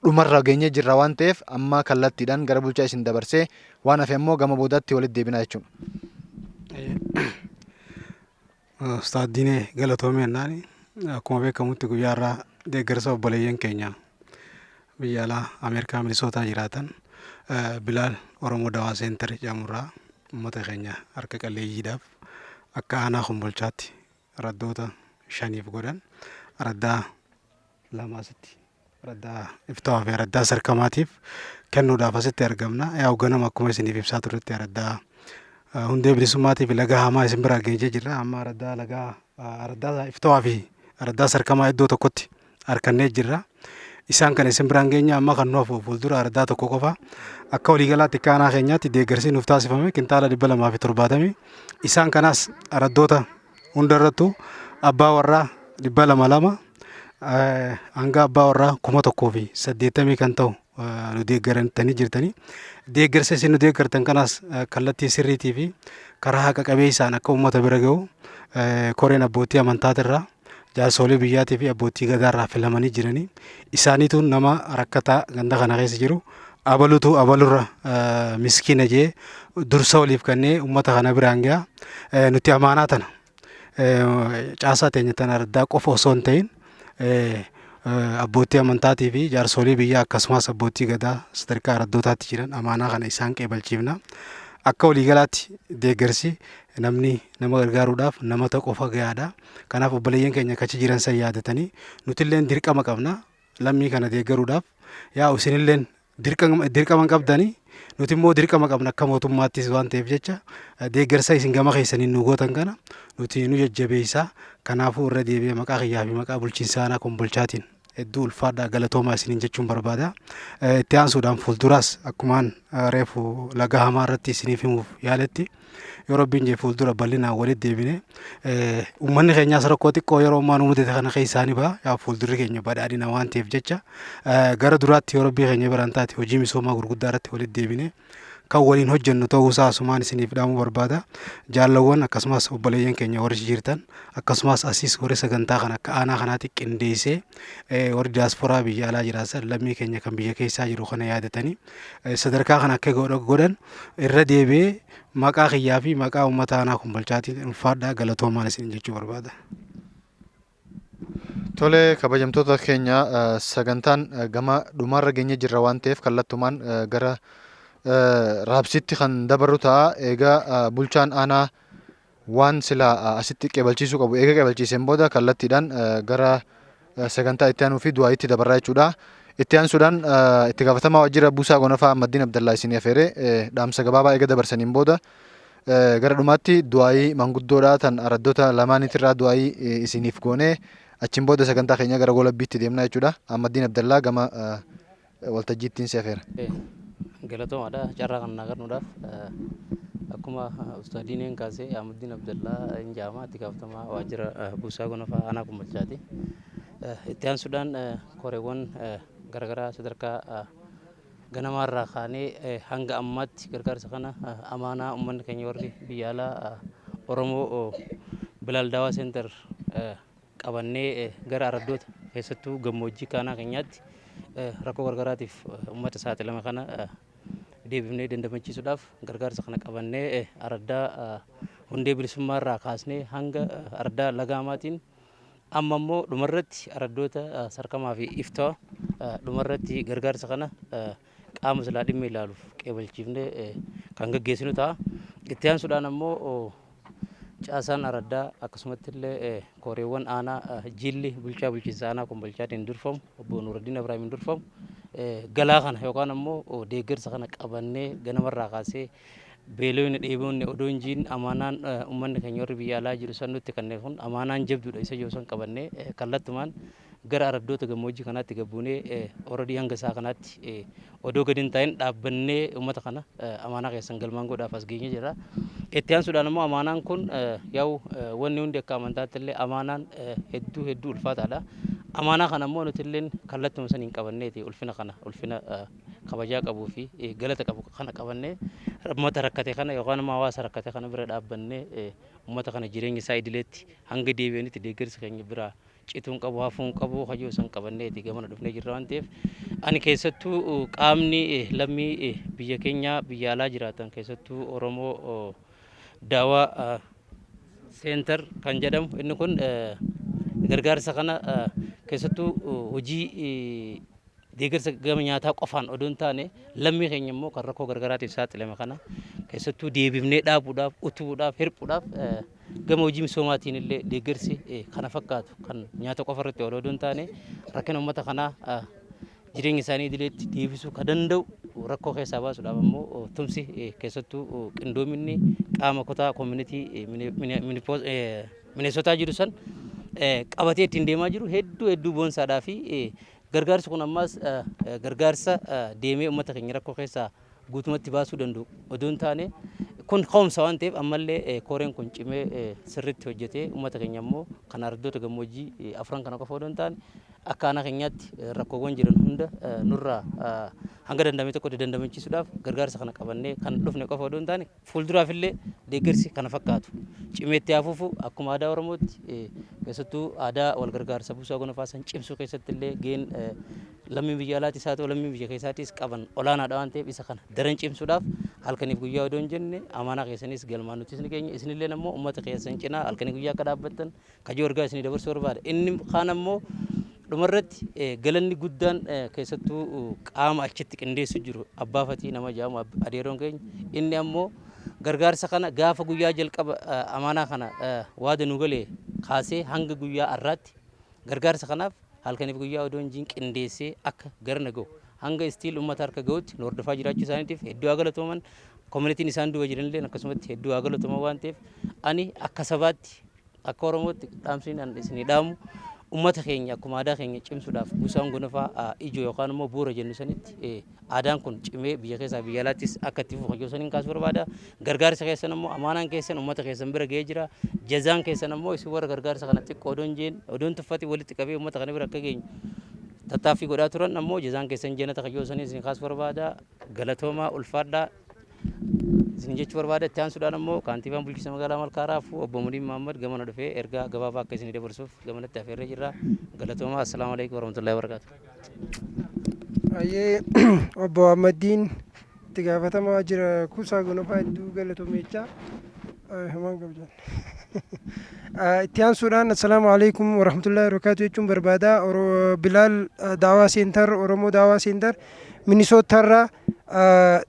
Speaker 1: dhumarra geenyee jirra waan ta'eef amma kallattiidhaan gara bulchaa isin dabarsee waan hafe ammoo gama boodaatti walitti deebinaa jechuudha.
Speaker 2: Ustaad Diinee, galatoomii jennaan. Akkuma beekamutti guyyaa irraa deeggarsa obboleeyyan keenya biyya alaa Ameerikaa Minisootaa jiraatan Bilaal Oromoo Dawaa Center jedhamurraa uummata keenya harka qalleeyyiidhaaf akka aanaa Kombolchaatti araddoota shaniif godhan, araddaa lama asitti, araddaa Iftawaa fi araddaa Sarkamaatiif kennuudhaaf asitti argamna. Yaa'u ganama akkuma isiniif ibsaa turretti araddaa Hundee Bilisummaatiif Laga Hamaa isin bira geenyee jirra. Amma araddaa lagaa araddaa Iftawaa fi araddaa Sarkamaa iddoo tokkotti harkannee jirra. Isaan kan isin biraan geenya amma kan nu hafu fuuldura araddaa tokko qofa. Akka waliigalaatti akka aanaa keenyaatti deeggarsi nuuf taasifame kintaala 270. Isaan kanaas araddoota hundarrattuu abbaa warraa 200 lama hanga abbaa warraa 1080 kan ta'u nu deeggartanii jirtanii. Deeggarsa isin nu deeggartan kanaas kallattii sirriitii fi karaa haqa qabeessaan akka uummata bira gahu koreen abbootii amantaatirraa, jaarsolii biyyaatii fi abbootii gadaarraa filamanii jiranii isaaniitu nama rakkataa ganda kana keessa jiru abalutu abalurra miskiina jee dursa waliif kennee uummata kana biraan gaha. Nuti amaanaa tana caasaa teenya tana araddaa qofa osoo hin ta'in abbootii amantaatii fi jaarsolii biyyaa akkasumas abbootii gadaa sadarkaa araddootaatti jiran amaanaa kana isaan qeebalchiifna. Akka waliigalaatti deeggarsi namni nama gargaaruudhaaf nama ta'u qofa gahaadha. Kanaaf obboleeyyan keenya akka achi jiran san yaadatanii nutilleen dirqama qabna lammii kana deeggaruudhaaf. Yaa isinilleen dirqama hin qabdanii, nuti immoo dirqama qabna akka mootummaattis waan ta'eef jecha deeggarsa isin gama keessaniin nu gootan kana nuti nu jajjabeessaa. Kanaafuu irra deebi'ee maqaa kiyyaa fi maqaa bulchiinsa aanaa Kombolchaatiin hedduu ulfaadhaa, galatoomaa isiniin jechuun barbaada. Itti aansuudhaan fuulduraas akkumaan reefu Laga Hamaa irratti isiniif himuuf yaaletti yoo Rabbiin jee fuuldura bal'inaan walitti deebine uummanni keenyaas rakkoo xiqqoo yeroo ammaa nu mudate kana keessaa ni ba'a. Yaa fuuldurri keenya badhaadhina waan ta'eef jecha gara duraatti yoo Rabbii keenya biraan taate hojii misoomaa gurguddaa irratti walitti deebine kan waliin hojjennu ta'uu isaa asumaan isiniif dhaamuu barbaada. Jaallawwan akkasumas obboleeyyan keenya warri jirtan, akkasumas asiis warri sagantaa kana akka aanaa kanaatti qindeessee, warri diyaasporaa biyya alaa jiraatan lammii keenya kan biyya keessaa jiru kana yaadatanii sadarkaa kana akka godhan irra deebi'ee maqaa kiyyaa fi maqaa uummata aanaa Kombolchaatiin ulfaadhaa, galatoomaan isin jechuu barbaada.
Speaker 1: Tole, kabajamtoota keenya, sagantaan gama dhumaarra geenye jirra waan ta'eef kallattumaan gara raabsitti kan dabarru ta'a. Egaa bulchaan aanaa waan silaa asitti qeebalchiisuu qabu eega qeebalchiiseen booda kallattiidhaan gara sagantaa itti aanuu fi du'aayitti dabarraa jechuudha. Itti aansuudhaan itti gaafatamaa waajjira Buusaa Gonofaa Ahmaddiin Abdallaa isinii afeeree dhaamsa gabaabaa eega dabarsaniin booda gara dhumaatti du'aayii manguddoodhaa tan araddoota lamaaniitirraa du'aayii isiniif goonee achiin booda sagantaa keenya gara golabbiitti deemna jechuudha. Ahmaddiin Abdallaa gama waltajjiittiin si afeera.
Speaker 3: Galatoomaadha carraa kan naa kennuudhaaf. Akkuma ustaadiineen kaasee, Ahmaddiin Abdallaa hin jedhama, itti gaafatamaa waajjira Buusaa Gonofaa aanaa Kombolchaati. Itti aansuudhaan koreewwan garaagaraa sadarkaa ganamaarraa kaanee hanga ammaatti gargaarsa kana amaanaa uummanni keenya warri biyya alaa Oromoo Bilaal Daawaa Center qabannee gara araddoota keessattuu gammoojjii kaanaa keenyaatti rakkoo gargaraatiif uummata saaxilame kana deebifnee dandamachiisuudhaaf gargaarsa kana qabannee araddaa hundee bilisummaarraa kaasnee hanga araddaa lagaamaatiin amma immoo dhumarratti araddoota sarkamaa fi iftaa dhumarratti gargaarsa kana qaama silaa dhimma ilaaluuf qeebalchiifnee kan gaggeessinu ta'a. Itti aansuudhaan ammoo caasaan araddaa akkasumatti illee koreewwan aanaa jilli bulchaa bulchiinsa aanaa Kombolchaatiin durfamu, obbo Nuuraddiin Ibraahimiin durfamu, galaa kana yookaan ammoo deeggarsa kana qabannee ganamarraa kaasee beelonni dheeboonni odoo hin jiin amaanaan uummanni keenya warri biyya alaa jiru san nutti kanneen kun amaanaan jabduudha isa jiru san qabannee kallattumaan gara araddoota gammoojjii kanaatti gabbuunee oradii hanga isaa kanaatti odoo gadi hin taa'in dhaabbannee uummata kana amaanaa keessan galmaan godhaaf as geenye jira. Itti aansuudhaan immoo amaanaan kun yaa'u wanni hundi akka amantaatti illee amaanaan hedduu hedduu ulfaataadha. Amaanaa kana immoo nuti illee kallattuma saniin qabanneeti ulfina kana, ulfina kabajaa qabuu fi galata qabu kana qabannee uummata rakkate kana yookaan immoo hawaasa rakkate kana bira dhaabbannee uummata kana jireenya isaa idileetti hanga deebi'anitti deeggarsa keenya biraa cituun qabu, hafuun qabu hajuu san qabanneeti gamana dhufnee jirra waan ta'eef, ani keessattuu qaamni lammii biyya keenyaa biyya alaa jiraatan keessattuu Oromoo Daawaa Center kan jedhamu inni kun gargaarsa kana keessattuu hojii deeggarsa gama nyaataa qofaan odoo hin taane lammii keenya immoo kan rakkoo gargaraatiif saaxilame kana keessattuu deebifnee dhaabuudhaaf, utubuudhaaf, hirphuudhaaf gama hojii misoomaatiin illee deeggarsi kana fakkaatu kan nyaata qofa irratti oolu odoo hin taane rakkina uummata kanaa jireenya isaanii idileetti deebisuu kan danda'u, rakkoo keessaa baasuudhaaf ammoo tumsi keessattuu qindoominni qaama kutaa community Mineesotaa jiru san qabatee ittiin deemaa jiru hedduu hedduu boonsaadhaa fi gargaarsi kun ammaas gargaarsa deemee uummata keenya rakkoo keessaa guutumatti baasuu danda'u odoo hin taane kun ka'umsa waan ta'eef ammallee kooreen kun cimee sirriitti hojjetee uummata keenya immoo kan araddoota gammoojjii afran kana qofa odoo hin taane akka aanaa keenyaatti rakkoowwan jiran hunda nurraa hanga danda'ame tokkotti dandamachiisuudhaaf gargaarsa kana qabannee kan dhufne qofa odoo hin taane fuulduraaf illee deeggarsi kana fakkaatu cimeetti hafuufu akkuma aadaa Oromootti keessattuu aadaa wal gargaarsa buusaa gonofaa san cimsuu keessatti illee gaheen lammiin biyya alaatis haa ta'u lammiin biyya keessaatis qaban olaanaadha waan ta'eef isa kana daran cimsuudhaaf halkaniif guyyaa odoo hin jenne amaanaa keessanis galmaan nutis ni keenya, isinillee ammoo uummata keessan cinaa halkanii guyyaa akka dhaabbattan kajoo ergaa isinii dabarsuu barbaada. Inni kaan ammoo dhumarratti galanni guddaan keessattuu qaama achitti qindeessu jiru abbaa fatii nama jedhamu, adeeroon keenya, inni ammoo gargaarsa kana gaafa guyyaa jalqaba amaanaa kana waada nu galee kaasee hanga guyyaa har'aatti gargaarsa kanaaf halkaniif guyyaa odoo hin jiin qindeessee akka garna gahu hanga still uummata harka gahutti nu hordofaa jiraachuu isaaniitiif hedduu haa galatooman. Communityn isaan duuba jiranillee akkasumatti hedduu haa galatooman waan ta'eef, ani akka sabaatti, akka Oromootti dhaamsiin an isinii dhaamu uummata keenya akkuma aadaa keenya cimsuudhaaf buusaan gonofaa ijoo yookaan immoo bu'uura jennu sanitti aadaan kun cimee biyya keessaa biyya alaattis akka itti fufu hojii saniin kaasuu barbaada. Gargaarsa keessan immoo amaanaan keessan uummata keessan bira ga'ee jira. Jazaan keessan ammoo isin warra gargaarsa kana xiqqoo odoon jeen odoon tuffati walitti qabee uummata kana bira akka geenyu tattaaffii godhaa turan ammoo jazaan keessan jannata kayyoo sanii isin kaasuu barbaada. Galatoomaa, ulfaadhaa isin jechuu barbaada. Itti aansuudhaan ammoo kaantiibaan bulchiinsa magaalaa Malkaa Raafuu obbo Mudiin Mahammad gamana dhufee ergaa gabaabaa akka isinii dabarsuuf gamanatti afeerree jirra. Galatoomaa. Assalaamu alaikum warahmatullahi wabarakaatu.
Speaker 4: Baay'ee obbo Ahmaddiin itti gaafatamaa waajjira kuusaa gonofaa hedduu galatoomechaa. Himaan qabu jenne. Itti aansuudhaan assalaamu alaikum warahmatullahi wabarakatuh jechuun barbaada. Bilaal Daawaa Center, Oromoo Daawaa Center Minisootarraa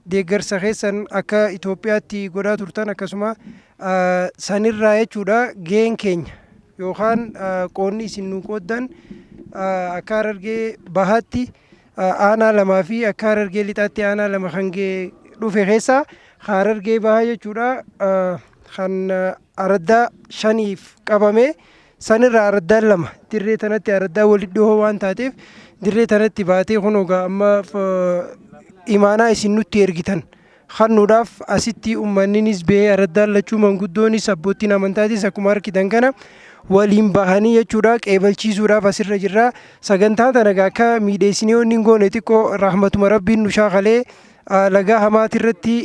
Speaker 4: deeggarsa keessan akka Itoophiyaatti godhaa turtan, akkasuma sanirraa jechuudha gaheen keenya yookaan qoonni isin nu qooddan akka Harargee Bahaatti aanaa lamaa fi akka Harargee Lixaatti aanaa lama kan dhufe keessaa Harargee Bahaa jechuudha kan araddaa shaniif qabame sanirraa araddaan lama dirree tanatti, araddaa walitti dhihoo waan taateef dirree tanatti baatee, kunoo amma imaanaa isin nutti ergitan kennuudhaaf asitti uummanninis bahee, araddaan lachuu, manguddoonis abboottiin amantaatis akkuma argitan kana waliin bahanii jechuudha qeebalchiisuudhaaf asirra jirra. Sagantaa tana akka miidheessinee wanni hin goone, xiqqoo rahmatuma rabbiin nu shaakalee laga hamaati irratti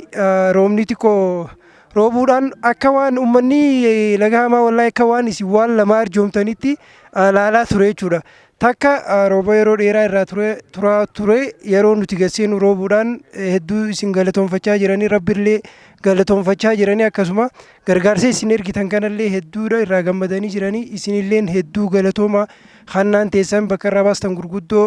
Speaker 4: roobni xiqqoo roobuudhaan akka waan uummanni laga hamaa wallaahi akka waan isin waan lama arjoomtanitti laalaa ture jechuudha. Takka rooba yeroo dheeraa irraa ture turaa ture, yeroo nuti gasseenu roobuudhaan hedduu isin galatoonfachaa jiranii, rabbillee galatoonfachaa jiranii, akkasuma gargaarsa isin ergitan kanallee hedduudha irraa gammadanii jiranii. Isinilleen hedduu galatooma, hannaan teessan bakka irraa baastan gurguddoo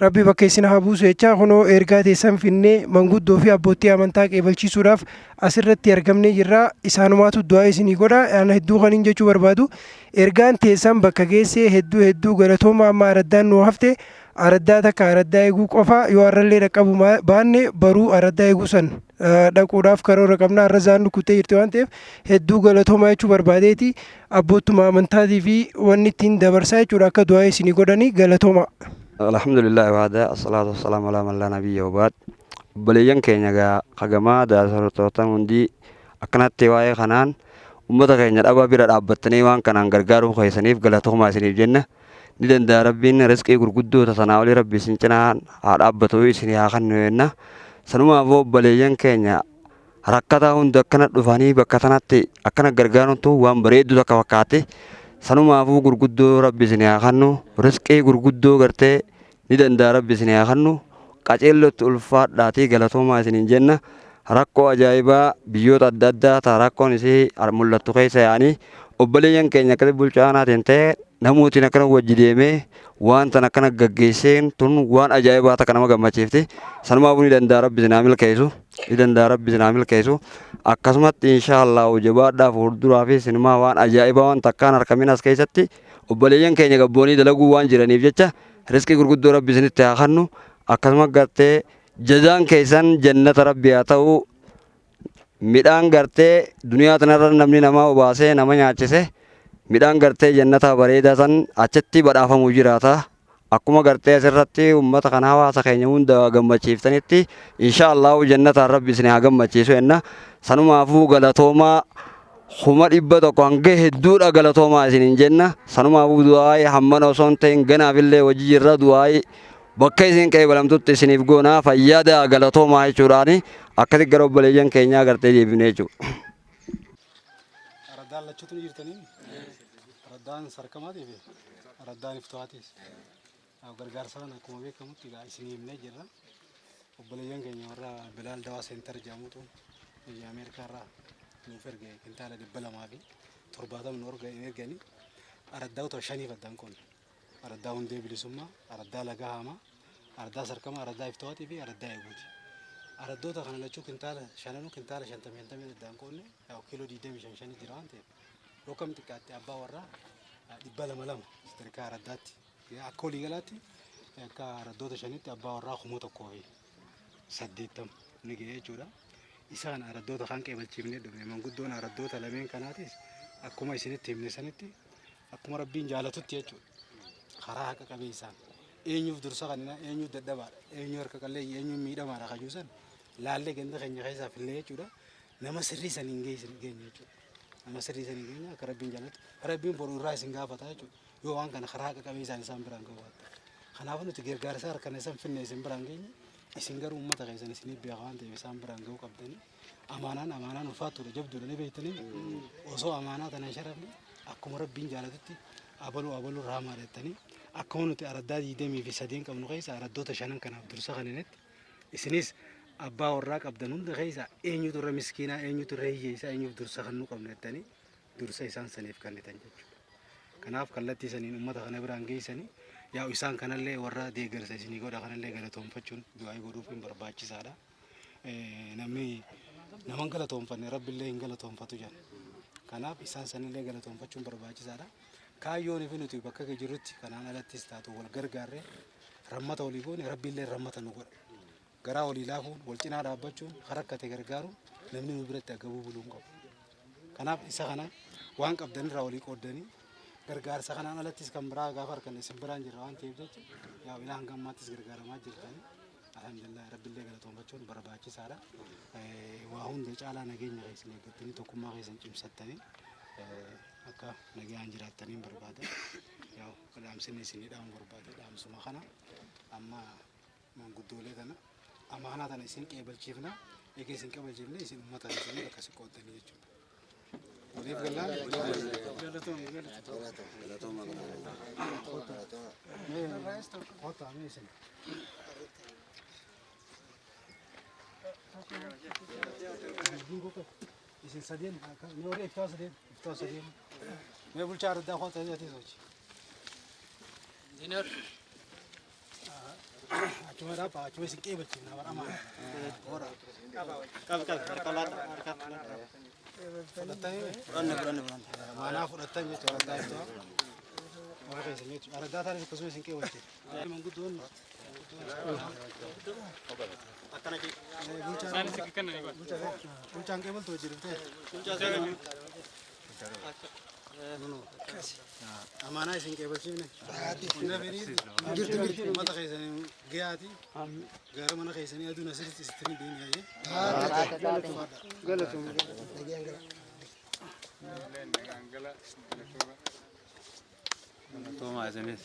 Speaker 4: rabbi bakka isin haa buusu jechaa, kunoo ergaa teessan finnee manguddoo fi abbootii amantaa qeebalchiisuudhaaf asirratti argamnee jirra. Isaanumaatu du'aa isinii godha. Ana hedduu kan hin jechuu barbaadu, ergaan teessan bakka geessee, hedduu hedduu galatooma. Amma araddaan nu hafte araddaa takka, araddaa eeguu qofa. Yoo har'allee dhaqqabu baanne, baruu araddaa eeguu san dhaquudhaaf karoora qabna. Har'a zaan kuttee jirti waan ta'eef hedduu galatooma jechuu barbaadeeti abboottuma amantaatii fi wanni ittiin dabarsaa jechuudha akka du'aa isinii godhanii. Galatooma.
Speaker 7: الحمد لله وحده، الصلاة والسلام على من لا نبي وبعد. Obboleeyyan keenya gaa kagamaa daasartootan hundi akkanatti waa'ee kanaan ummata keenya dhabaa bira dhaabbattanii waan kanaan gargaaruu keessaniif galatoomaa isiniif jenna. Ni danda'a rabbiin rizqii gurguddoota sanaa olii rabbi isin cinaa haa dhaabbatu, isinii haa kennu jenna. Sanumaaf obboleeyyan keenya rakkataa hunda akkana dhufanii bakka tanatti akkana gargaaruun tun waan bareedduu takka fakkaatti. Sanumaafuu gurguddoo rabbi isinii haa kennu, rizqii gurguddoo gartee ni danda'a rabbi isinii haa kennu. Qaceellotti ulfaadhaatii galatoomaa isiniin jenna. Rakkoo ajaa'ibaa biyyoota adda addaa ta rakkoon isii mul'attu keessa yaa'anii obboleeyyan keenya akkasi bulchaa aanaatiin ta'e namootiin akkana wajji deemee waan tan akkana gaggeesseen tun waan ajaa'ibaa takka nama gammachiifti. Sanumaafuu ni danda'a rabbi isin haa milkeessu. Ni danda'a rabbi isin haa milkeessu. Akkasumatti inshaallah jabaadhaa, fuulduraa fi sinumaa waan ajaa'ibaa waan takkaan harkamin as keessatti obboleeyyan keenya gabboonii dalaguu waan jiraniif jecha rizqii gurguddoo rabbi isinitti haa kennu. Akkasuma gartee jazaan keessan jannata rabbi haa ta'u. Midhaan gartee duniyaa tanarra namni namaa obaasee nama nyaachise midhaan gartee jannata bareedaa san achitti badhaafamuu jiraata. Akkuma gartee asirratti uummata kana hawaasa keenya hunda gammachiiftanitti insha Allahu jannataan rabbi isin haa gammachiisu jenna. Sanumaafuu galatoomaa, 100,000 hanga hedduudha galatoomaa isiniin jenna. Sanumaafuu du'aa'ii hammana osoo hin ta'in ganaafillee hojii jirra, du'aa'ii bakka isin qeebalamtutti isiniif goonaa, fayyaada, galatoomaa jechuudhaani akkasi gara obboleeyyan keenyaa gartee deebifne jechuudha.
Speaker 2: Araddaan lachuutu ni jirtanii? Araddaan sarkamaatii fi araddaan ifto'aatiis. Gargaarsa kana akkuma beekamutti egaa isinii himnee jirra. Obboleeyyan keenya warra Bilaal Dawaa Center jedhamutu biyya Ameerikaa irraa nuuf erge, kintaala 270 nu erganii araddaa utoo shaniif addaan qoonne. Araddaa Hundee Bilisummaa, araddaa Laga Haamaa, araddaa Sarkamaa, araddaa Ifto'aatii fi araddaa Eeguuti. Araddoota kana lachuu kintaala shananuu kintaala shantamii shantamii addaan qoonne, kiiloo digdamii shan shanii jira waan ta'eef yoo kam xiqqaatte abbaa warraa 200 lama sadarkaa araddaatti, akka waliigalaatti akka araddoota shanitti abbaa warraa 1080 ni ga'e jechuudha. Isaan araddoota kan qeebalchiifnee dhufne, manguddoon araddoota lameen kanaatis akkuma isinitti himne sanitti akkuma rabbiin jaalatutti jechuudha. Karaa haqa qabeessaan eenyuuf dursa kanina, eenyuuf dadhabaadha, eenyu harka qalleeyyi, eenyuun miidhamaadha kajuu san laallee ganda keenya keessaa fillee jechuudha. Nama sirrii san hin geessin geenye jechuudha. Nama sirrii san hin geenye akka rabbiin jaalatu, rabbiin boru irraa isin gaafata jechuudha. Yoo waan kana karaa haqa qabeessaan isaan biraan ga'u waatta. Kanaafuu nuti gargaarsa harkana isan finne isin biraan geenye, isin garuu uummata keessan isiniif beeka waan ta'eef isaan biraan ga'uu qabdanii. Amaanaan amaanaan ulfaattuudha, jabduudha, ni beektanii. Osoo amaanaa tana hin sharafne akkuma rabbiin jaalatutti abaluu abaluu raamaa jettanii akkuma nuti araddaa 23 qabnu keessa araddoota shanan kanaaf dursa kaninetti isinis Abbaa warraa qabdan hunda keessa eenyutu irra miskiinaa, eenyutu irra hiyyeessaa, eenyuuf dursa kennuu qabna jettanii dursa isaan saniif kennitan jechuudha. Kanaaf kallattii saniin uummata kana biraan geessanii, yaa'u isaan kanallee, warra deeggarsa isinii godha kanallee galatoonfachuun du'aa godhuuf hin barbaachisaadha. Namni nama hin galatoonfanne Rabbillee hin galatoonfatu jedha. Kanaaf isaan sanillee galatoonfachuun barbaachisaadha. Kaayyoon fi nuti bakka jirrutti kanaan alattis taatu wal gargaarree rammata walii goone, Rabbiillee rammata nu godha. Garaa walii laafuun, wal cinaa dhaabbachuun, rakkate gargaaruun, namni nu biratti agabuu buluu hin qabu. Kanaaf isa kana waan qabdanirraa walii qooddanii, gargaarsa kanaan alattis kan biraa gaafa harkan isin biraan jirra waan ta'eef jecha, yaa ilaa hanga ammaattis gargaaramaa jirtanii, alhamdulillah, Rabbillee galatoonfachuun barbaachisaadha. Waa hunda caalaa nageenya keessan eeggattanii, tokkummaa keessan cimsattanii akka nagaan jiraattaniin barbaada. Yaa dhaamsinni isinii dhaamu barbaade dhaamsuma kana. Amma manguddoolee tana amaanaa tana isin qeebalchiifna. Egaa isin qeebalchiifne, isin uummata isinii akkasi qooddanii jechuudha. Waliif galaa? Galatooma, galatooma. Kottaa mee isin. Isin sadeen mee warri iftaa sadeen, iftaa sadeen, mee bulchaa ardaa kottaa ati sochi.
Speaker 3: Injiinar.
Speaker 2: Achuma dhaabaa, achuma isin qeebalchiifna bara amaana.
Speaker 8: Qab qab, harka laata, harka.
Speaker 2: Fudhattanii?
Speaker 8: Fudhanne, fudhanne, fudhanne.
Speaker 2: Maanaa fudhattan jechuudha, araddaa iftaa. Warra keessan jechuudha. Araddaa taanis akkasuma isin qeebalchiifna. Manguddoon.
Speaker 8: Akkana jedhi.
Speaker 2: Bulchaan qeebaltu hojii dhuftee. Amaanaa isin qeebalchiifne. Hunda fedhii jirtu jirtu uummata keessanii gahaati. Gara mana keessanii aduun asirratti isitti ni deemi hayyee.
Speaker 4: Galatooma.
Speaker 8: Galatoomaa isinis.